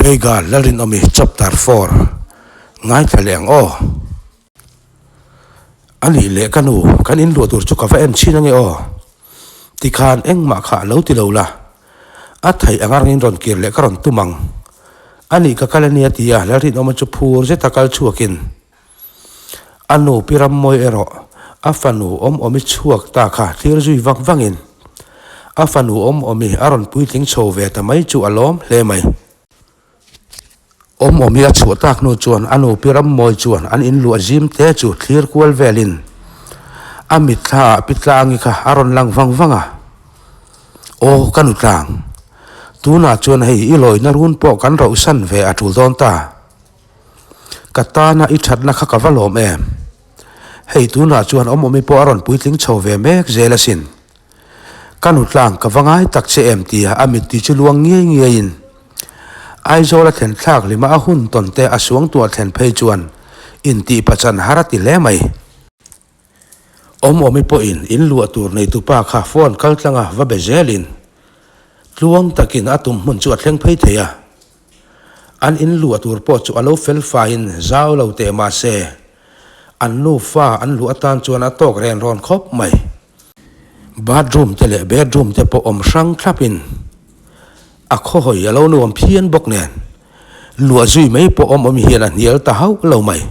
Peigal Lalrinawmi Chapter 4 Ngaithla leh ang aw. A nih leh ka nu, kan in luah tur chu ka va en chhin ange aw. Tikhan engmah kha a lo ti lo la. A theih anga rangin rawn kir leh ka rawn tum ang. A nih ka kal ania ti a Lalrinawma chu phur zeta kal chhuakin a nu Pi Rammawi erawh a fanu awm awmi chhuak ta kha thlir zui vang vangin a fanu awm awmi a rawn puitling chho ve ta mai chu a lawm hle mai. Awm awmi a chhuah tak hnu chuan a nu Pi Rammawi chuan an in luah zim te chu thlir kual velin a mitthla ah Pi Tlangi kha a rawn lang vang vang a, Aw ka nu Tlang, tunah chuan hei i lawina run pawh kan rohsan ve a tul dawn ta. Ka tana i thatna kha ka va lawm em? Hei tunah chuan awmawmi pawh a rawn puitling chho ve mek zel asin. Ka nu tlang ka va ngai tak che em tia a mittui chu luang ngiai ngiaiin Aizawl a thlen thlak hlima a hun tawn te a suangtuah thlen phei chuan intih pachan har a ti hle mai. Awmawmi pawhin in luah tur neitupa kha phone kal tlanga va be zelin tluang takin a tum hmun chu a thleng phei thei a. An in luah tur pawh chu a lo fel faiin zau lo teh mah se, an nufa an luah atan chuan a tawk ren rawn khawp mai. Bathroom te leh bedroom te pawh awm hrang thlapin a khawhawi a lo nuam phian bawk nen, luah zui mai pawh awm awm hian a hnial ta hauh lo mai.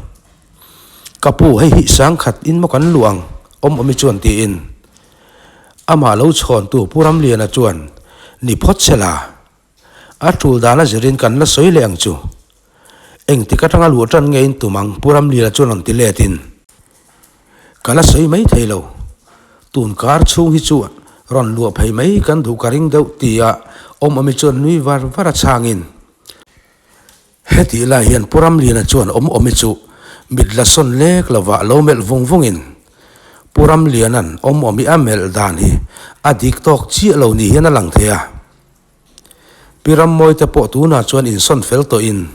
Ka pu hei hi sangkhat in maw kan luah ang awm awmi chuan tiin amah lo chhawntu Pu Ramliana chuan ni phawt se la. A tul dan a zirin kan la sawi leh ang chu. Engtik atanga luah tan nge in tum ang Pu Ramlila chuan rawn ti let in. Ka la sawi mai thei lo. Tun kar chhung hi chu rawn luah phei mai kan duh ka ring deuh tia awm awmi chuan nui var var a chhang in. Hetih lai hian Pu Ramliana chuan awm awmi chu mit la sawn lek lovah lo melh vung vung in Pu Ramliana'n awm awmi a melh dan hi a dik tawk chiah lo ni hian a lang thei a. Pi Rammawite pawh tunah chuan insawn fel tawhin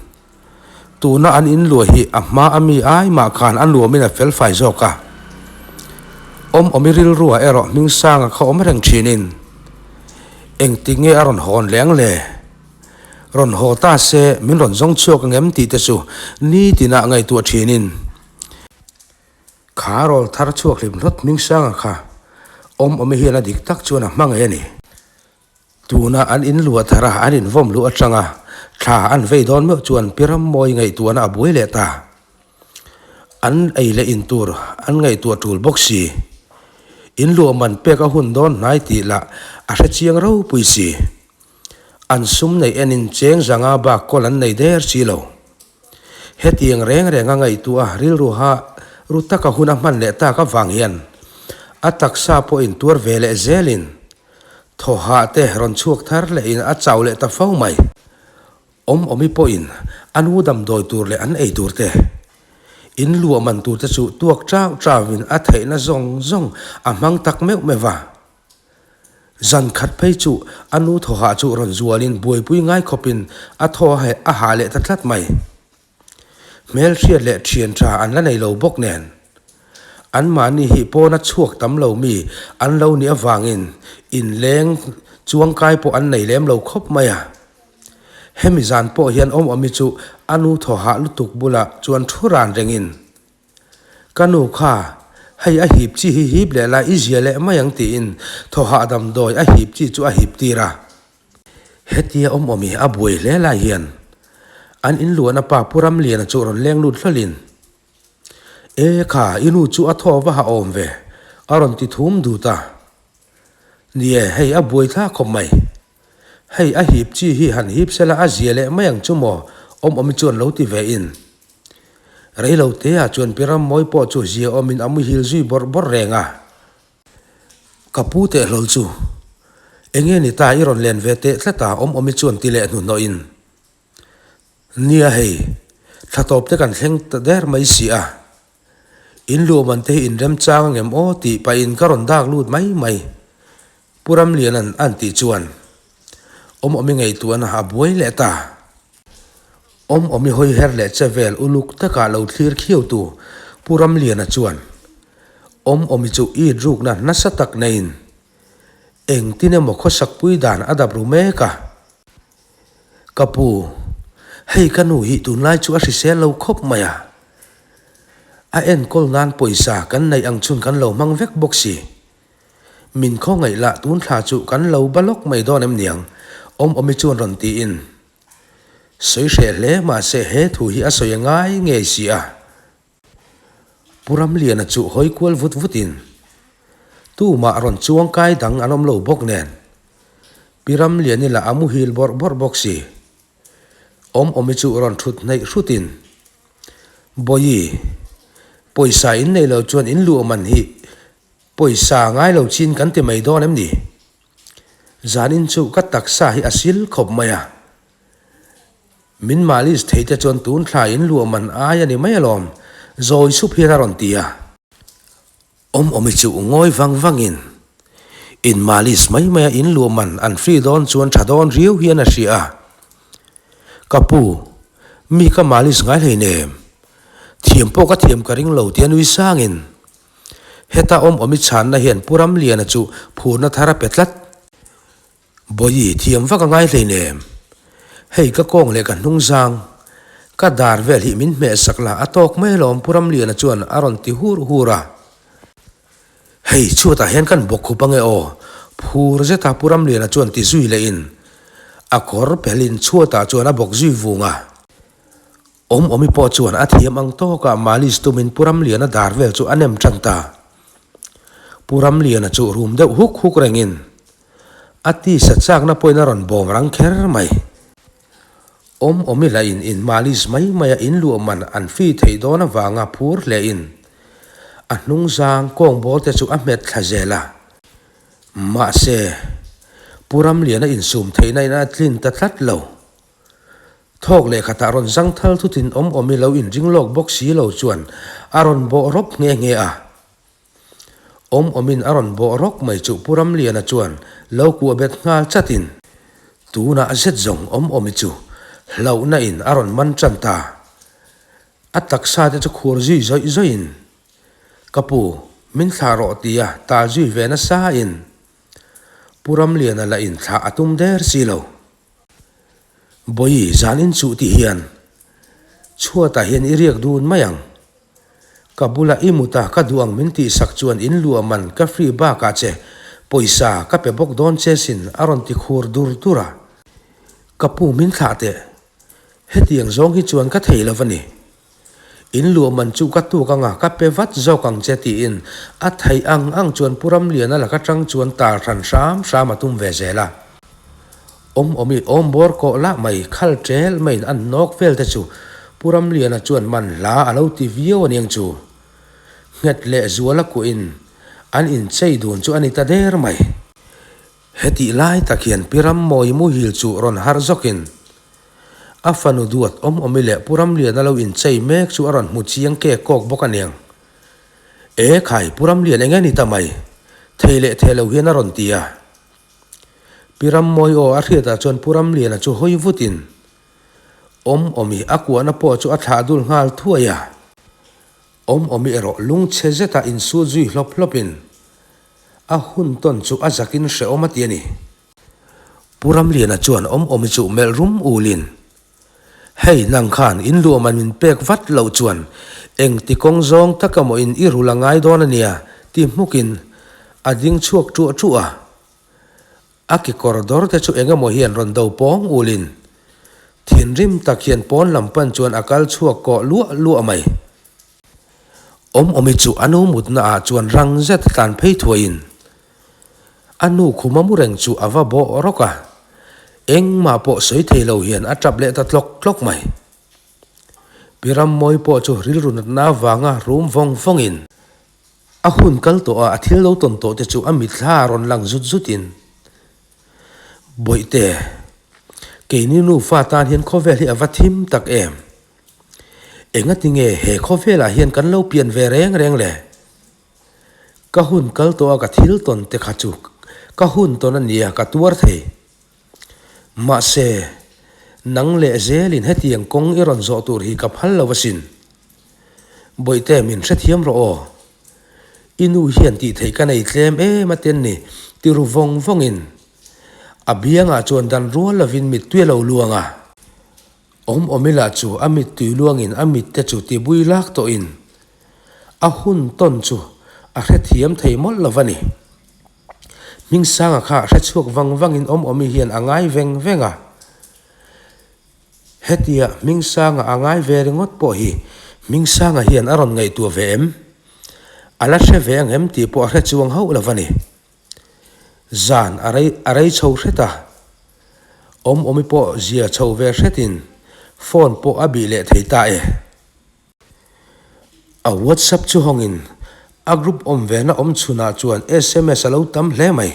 tuna an inluah hi a hma a mi ai mah khan a nuamin a fel fai zawk a. Awm awmi rilruah erawh Hmingsanga kha awm reng thinin engtik nge a rawn hawn leh ang le? Rawn haw ta se min rawn zawng chhuak ang em tih te chu nitinah ngaihtuah thinin kha rawl thar chhuak hlim hlawt Hmingsanga kha awm awmi hian a dik tak chuan a hmangaih a ni. Tuna an in luah thar a, an invawm luh atanga thla an vei dawn meuh chuan Pi Rammawi ngaihtuahna a buai leh ta. An ei leh in tur an ngaihtuah tul bawk si. In luah man pek a hun dawn hnai tih lah a hre chiang ropui si. An sum neih enin cheng zanga bak kawl an nei der si lo. Hetiang reng reng a ngaihtuah a rilru ha ru taka hun a hman leh tak avang hian a taksa pawh intuar ve leh zelin Thawhah te rawn chhuak thar leh in a chau leh ta fo mai. Awm awmi pawhin a nu damdawi tur leh an ei tur te, in luah man tur te chu tuak chau chau in a theihna zawng zawng a hmang tak meuh meuh va. Zan khat phei chu a nu thawhah chu rawn zual in buaipui ngai khawp in a thaw a hah leh ta tlat mai. Hmelhriat leh thian tha an la nei lo bawk nen, anmahni hi pawna chhuak tam lo mi an lo nih avangin inleng chuangkai pawh an nei lem lo khawp mai a. Hemi zan pawh hian awm-awmi chu a nu thaw hah lutuk bulah chuan thu ran rengin, Ka nu kha, hei a hip chi hi hip leh la i zia leh mai ang tiin thaw hah damdawi a hip chi chu a hip tir a. Hetia awm awm hi a buai hle lai hian an in luahna pa Pu Ramliana chu rawn leng lut hlawlhin, E kha, i nu chu a thaw va ha awm ve, a rawn ti thum dut a. Ni e, hei a buai thla khawp mai. Hei a hip chi hi han hip sela a zia leh mai ang chu maw, awm awmi chuan lo ti ve in. Reilo teah chuan Pi Rammawi pawh chu zia awmin a muhil zui bawrh bawrh reng a. Ka pu teh hlawl chu. Enge ni ta i rawn len ve teh tlat a, awm awmi chuan ti leh hnuhnawhin. Nia hei, thla tawp te kan thleng ta der mai si a. In luahman te hi in remchang angem aw tih pahin ka rawn dak lut mai mai. Pu Ramliana'n a'n tih chuan awm awmi ngaihtuahna a buai leh ta. Awm awmi hawi her leh che vel uluk takah lo thlir khiautu Pu Ramliana chuan Awm awmi chu i rukna nasa tak neiin engtin emaw khawsakpui dan a dap ru mek a. Ka pu, Hei ka nu hi tunlai chu a hrisel lo khawp mai a. A enkawl nan pawisa kan neih ang chhun kan lo hmang vek bawk si. Min khawngaih lah tun thla chu kan lo ba lawk mai dawn em niang, Awmawmi chuan rawn tiin. Sawi hreh hle mahse he thu hi a sawi a ngai ngei si a. Pu Ramliana chu hawi kual vut vutin tumah rawn chuang kai dang an awm lo bawk nen Pi Ramliani lah a muhil bawrh bawrh bawk si. Awm awmi chu rawn thut hnaih hrutin Bawihi, pawisa in nei lo chuan in luh man hi pawisa ngai lo chin kan ti mai dawn em ni? Zanin chu ka taksa hi a sil khawp mai a. Min malis thei te chuan tun thla in luah man ai a ni mai alawm, zawi sup hian a rawn ti a. Awm awmi chu ngawi vang vangin in malis mai maia in luah man an free dawn chuan tha dawn riau hian a hria a. Ka pu, mi ka malis ngai hleinem, thiam pawh ka thiam ka ring lo tia nui sangin heta awm awmi chhanna hian Pu Ramliana chu phurna thar a pe tlat. Bawihi thiam vak a ngai hleinem. Hei ka kawng leh ka hnung zang, ka dar vel hi min hmeh sak la a tawk mai alawm Pu Ramliana chuan a rawn ti hur hur a. Hei chhuatah hian kan bawk khup ange aw phur zeta Pu Ramliana chuan ti zui lehin a kawr phelhin chhuatah chuan a bawk zui vung a. Awm awmi pawh chuan a thiam ang tawkah malis tumin Pu Ramliana dar vel chu a nem tan ta. Pu Ramliana chu rum deuh huk huk rengin a tisa chakna pawhin a rawn bawm rang kher mai. Awm awmi lahin in malis mai maia in luah man an fee theih dawn avanga phur hlein a hnungzang kawng bawr te chu a hmet thla zel a. Mahse, Pu Ramliana insum theihna in a tlin ta tlat lo. Thawk leh khatah rawn zang thal thutin awm awm i lo inring lawk bawk si lo chuan a rawn bawh rawp nghe nghe a. Awm awmin a rawn bawh rawk mai chu Pu Ramliana chuan lo kuah bet nghal chatin tunah zet zawng awm awmi chu hlauhna in a rawn man tan ta. A taksa te chu khur zui zawih zawihin Ka pu, min thlah rawh tia tal zui ve nasa in Pu Ramliana lah in thlah a tum der si lo. Bawihi zan in chuh ti hian chhuatah hian i riak dun mai ang. Ka bula i mut a ka duh ang min tihsak chuan in luah man ka free bakah che pawisa ka pe bawk dawn che sin a rawn ti khur dur dur a. Ka pu min thlah teh. Hetiang zawng hi chuan ka thei lo va ni. In luah man chu ka tuk anga ka pe vat zawk ang che tiin a theih ang ang chuan Pu Ramliana laka tang chuan tar hran hram hram a tum ve zel a. Awm awmi awm bawr kawh lah mai khal tel maiin an nawk vel te chu Pu Ramliana chuan man hla a lo ti viau aniang chu. Nghet leh zuala kuahin an inchei dun chu a ni ta der mai. Hetih lai tak hian Pi Rammawi muhil chu rawn harh zawkin a fanu duat awm awmi leh Pu Ramliana lo inchei mek chu a rawn hmu chiang kek kawk bawk aniang. E khai, Pu Ramlian eng nge ni ta mai? Thei leh thei lo hian a rawn ti a. Pi Rammawi aw a hriatah chuan Pu Ramliana chu hawi vutin awm awmi a kuahna pawh chu a thlah dul nghal thuai a. Awm awmi erawh lungchhe zeta insut zui hlawp hlawpin a hun tawn chu a zakin hrehawm a ti a ni. Pu Ramliana chuan awm awmi chu melh rum ulin, Hei nang khan in luahman min pek vat loh chuan engti kawng zawng taka maw in i rul a ngai dawn a nia ti hmukin a ding chhuak ṭuah ṭuah a. A kekawr dawr te chu eng emaw hian rawn do pawng ulin thinrim tak hian pawn lam pan chuan a kal chhuak kawh luah luah mai. Awm awmi chu a nu mutna ah chuan rang zet a tlan phei thuaiin a nu khuma mu reng chu a va bawh rawk a, engmah pawh sawi thei lo hian a tap leh ta tlawk tlawk mai. Pi Rammawi pawh chu rilru natna avanga rum vawng vawngin A hun kal tawh a, a thil lo tawn tawh te chu a mitthla a rawn lang zut zut in, Bawihte, keini nufa tan hian khawvel hi a va thim tak em? Engati nge he khawvelah hian kan lo pian ve reng reng le? Ka hun kal tawh a ka thil tawn te kha chu ka hun tawn a nia ka tuar thei. Mahse, nang leh zelin hetiang kawng i rawn zawh tur hi ka phal lo asin. Bawihte min hrethiam rawh aw. I nu hian tih theih ka nei tlem em a ten ni ti ru vawng vawngin a biangah chuan dan rual lovin mittui a lo luang a. Awm awm ila chu a mittui luangin a mitte chu tibui lak tawhin a hun tawn chu a hrethiam thei mawlh lo va ni. Hmingsanga kha hrechhuak vang vangin awm awmi hian a ngai veng veng a. Hetia Hmingsanga a ngai ve ringawt pawh hi Hmingsanga hian a rawn ngaihtuah ve em? A la hre ve ang em tih pawh a hre chuang hauh lo va ni. Zan a rei a rei chho hret a, awm awmi pawh zia chho ve hretin phone pawh a bih leh thei ta e. A WhatsApp chu hawngin a group awm vena awm chhunah chuan sms a lo tam hle mai.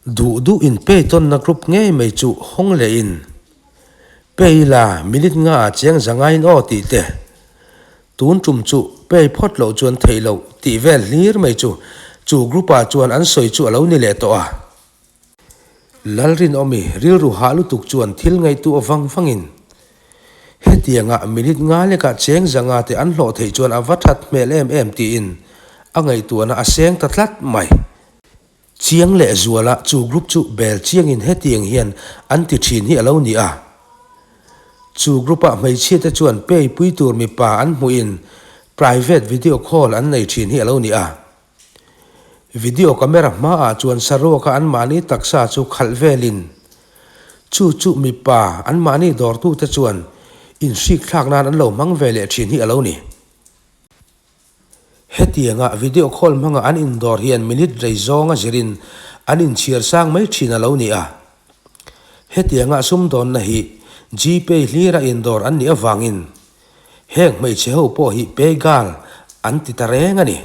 Duh duh in pay tawnna group ngei mai chu hawng lehin pay la minute nga ah chiang za ngaiin aw tih te, tun tum chu pay phawt loh chuan theih loh tih vel hlir mai chu chu group ah chuan an sawi chu a lo ni leh tawh a. Lalrinawmi rilru hah lutuk chuan thil ngaihtuah vang vangin hetianga minute nga lekah cheng zanga te an hlawh theih chuan a va that hmel em em tiin a ngaihtuahna a seng ta tlat mai. Chiang leh zuala chu group chu bel chiangin hetiang hian an ti thin hi a lo ni a. Chu group-ah hmeichhia te chuan pay pui tur mipa an hmuhin private video call an nei thin hi a lo ni a. Video camera hmaah chuan saruaka anmahni taksa chu khalh velin chu chu mipa anmahni dawrtute chuan inhrikthlak nan an lo hmang ve leh thin hi a lo ni. Hetianga video call hmanga an indawr hian minute rei zawnga zirin an inchhiar sang mai thin a lo ni a. Hetianga sumdawnna hi Gpay hlira indawr an nih avangin heng hmeichhe ho pawh hi pay girl an ti ta reng a ni.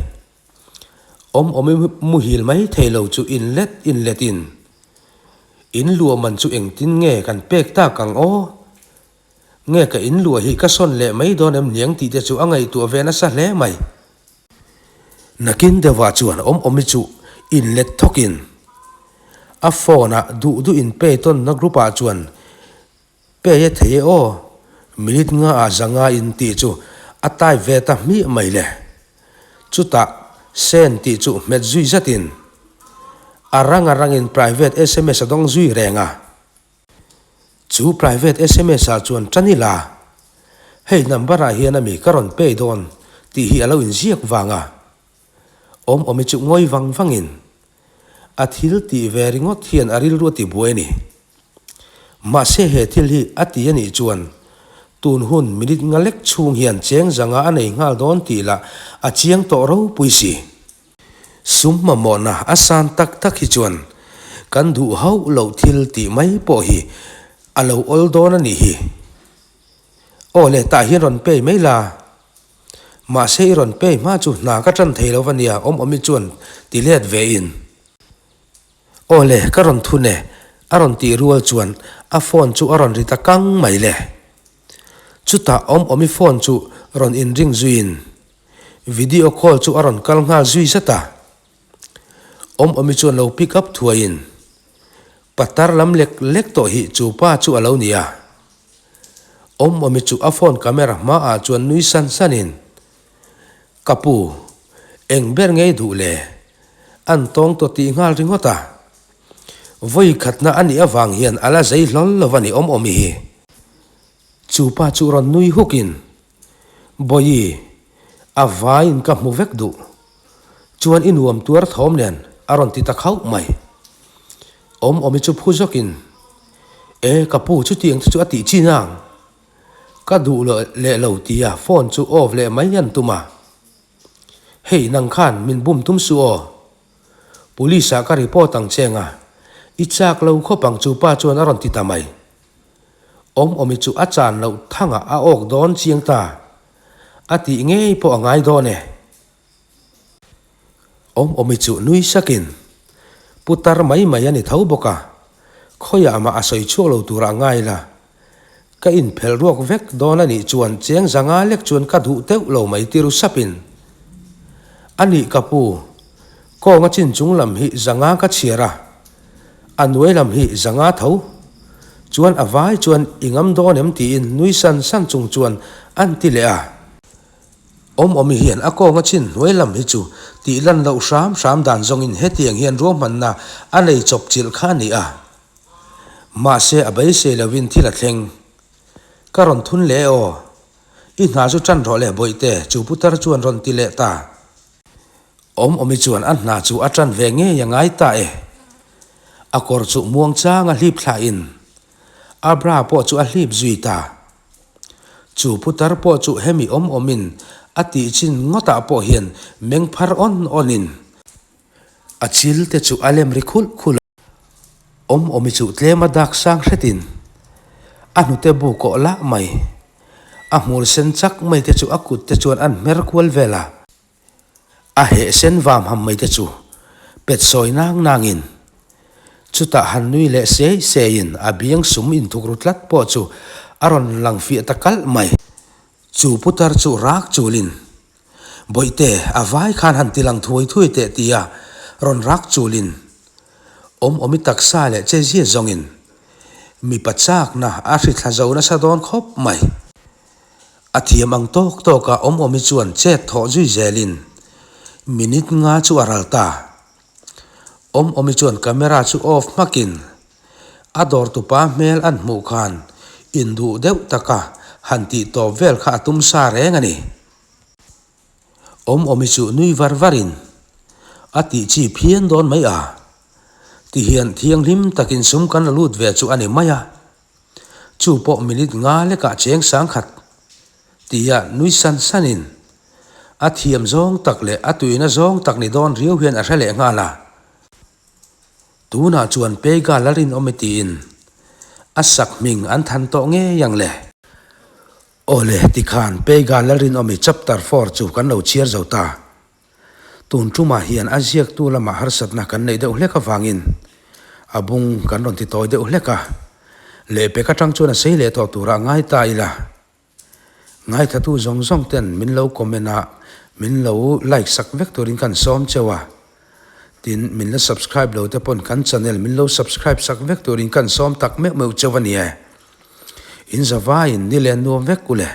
Awm awmi muhil mai thei lo chu inlet inletin in luahman chu engtin nge kan pek tak ang aw? Nge ka in luah hi ka sawn leh mai dawn em niang tih te chu a ngaihtuah ve nasa hle mai. Nakin deuhah chuan awm awmi chu in let thawkin a phone ah duh duh in pay tawnna group ah chuan pay a thei e aw, minute nga ah zanga in tih chu a type ve ta hmiah mai le. Chutah send tih chu hmet zui zatin a rang a rangin private sms a dawng zui reng a. Chu private sms ah chuan tan ila, hei number ah hian ami ka rawn pay dawn tih hi a lo inziak vang a, awm awmi chu ngawi vang vangin a thil tih ve ringawt hian a rilru a ti buai a ni. Mahse he thil hi a ti a nih chuan tun hun minute nga lek chhung hian cheng zanga a nei nghal dawn tih lah a chiang tawh ropui si. Sum mamawhna a san tak tak hi chuan kan duh hauh loh thil tih mai pawh hi a lo awl dawn a nih hi. Aw le, tah hian rawn pay mai la. Mahse i rawn pay hma chu hna ka tan thei lo va nia, awm awmi chuan ti let ve in. Aw le, ka rawn thun e, a rawn tih rual chuan a phone chu a rawn ri ta kang mai le. Chutah awm awmi phone chu rawn inring zuiin Video call chu a rawn kal nghal zui zat a. Awm awmi chuan lo pick up thuaiin patar lam lek lek tawh hi chu pa chu a lo ni a. Awm awmi chu a phone camera hmaah chuan nui san sanin, Ka pu, eng ber ngei duh le? An tawng tawh tih nghal ringawt a. Vawi khatna a nih avang hian a la zei hlawl lo a ni awm awmi hi. Chu pa chu rawn nui hukin Bawihi, a vaiin ka hmu vek duh. Chuan i nuam tuar thawm nen a rawn ti ta khauh mai. Awm awmi chu phu zawkin, E, ka pu chutiang te chu a tih chin ang. Ka duh leh lo tia phone chu off leh mai an tum a. Hei, nang khan min bum tum suh aw. Police ah ka report ang che nga. I chak lo khawp ang chu pa chuan a rawn ti ta mai. Awm awmi chu a chan loh thangah a awk dawn chiang ta. A tih ngei pawh a ngai dawn e. Awm awmi chu nui sakin, Putar mai mai a ni tho bawk a, khawiah mah a sawi chhuak lo turah ngai la. Ka inphelh ruak vek dawn a nih chuan cheng zanga lek chuan ka duh teuh lo mai ti ru sapin, A nih ka pu, kawnga chin chung lam hi zanga ka chhiar a, A nuai lam hi zanga tho. Chuan a vai chuan i ngam dawn em tiin nui san san chung chuan an ti leh a. Awm awmi hian a kawnga chin hnuai lam hi chu tih lan loh hram hram dan zawngin hetiang hian ruahmanna a nei chawp chilh kha a ni a. Mahse a beisei lovin thil a thleng. Ka rawn thun leh aw. I hna chu tan rawh le Bawihte, chu putar chuan rawn ti leh ta. Awm awmi chuan a hna chu a tan ve ngei a ngai ta e. A kawr chu muang chang a hlip thlah in a bra pawh chu a hlip zui ta. Chu putar pawh chu hemi awm awm in a tih chin ngawt ah pawh hian meng phar awn awn in a chil te chu a lem ri khulh khulh a. Awm awmi chu tlem a dak sang hret in a hnute bu kawh lah mai. A hmur sen chak mai te chu a kut te chuan an hmer kual vel a. A heh sen vam ham mai te chu pet sawi nang nangin chutah han nui leh sei seiin a biang sum inthuk ru tlat pawh chu a rawn lang fiah ta kalh mai. Chu putar chu rak chulin, Bawihte, a vai khan han ti lang thuai thuai teh tia rawn rak chulin awm awmi taksa leh che zia zawngin mipa chakna a hrithla zo nasa dawn khawp mai. A thiam ang tawk tawk a awm awmi chuan chet thawh zui zelin minute nga chu a ral ta. Awm awmi chuan camera chu off hmakin a dawrtupa hmel an hmuh khan induh deuh taka han tih tawp vel kha a tum sa reng a ni. Awm awmi chu nui var varin a tih chi phian dawn mai a, tihian thianghlim takin sum kan la lut ve chu a ni mai a. Chu pawh minute nga lekah cheng sangkhat tia nui san sanin a thiam zawng tak leh a tuina zawng tak ni dawn riau hian a hre leh nghal a. Tunah chuan Pega la rinawm e tiin a sak hming an than tawh ngei ang le. Awle tikhan Pega Lalrinawmi chapter four chu kan lo chhiar zo ta. Tun tumah hian a ziaktu lamah harsatna kan neih deuh hlek avangin a bung kan rawn ti tawi deuh hlek a, lehpek atang chuan a sei leh tawh turah ngai ta ila. Ngaithatu zawng zawng ten min lo comment a, min lo like sak vek turin kan sawm cheu a. Tin, min la subscribe lo te pawn kan channel min lo subscribe sak vek turin kan sawm tak meuh meuh cheu a ni e. In zavaiin ni leh nuam vek u le.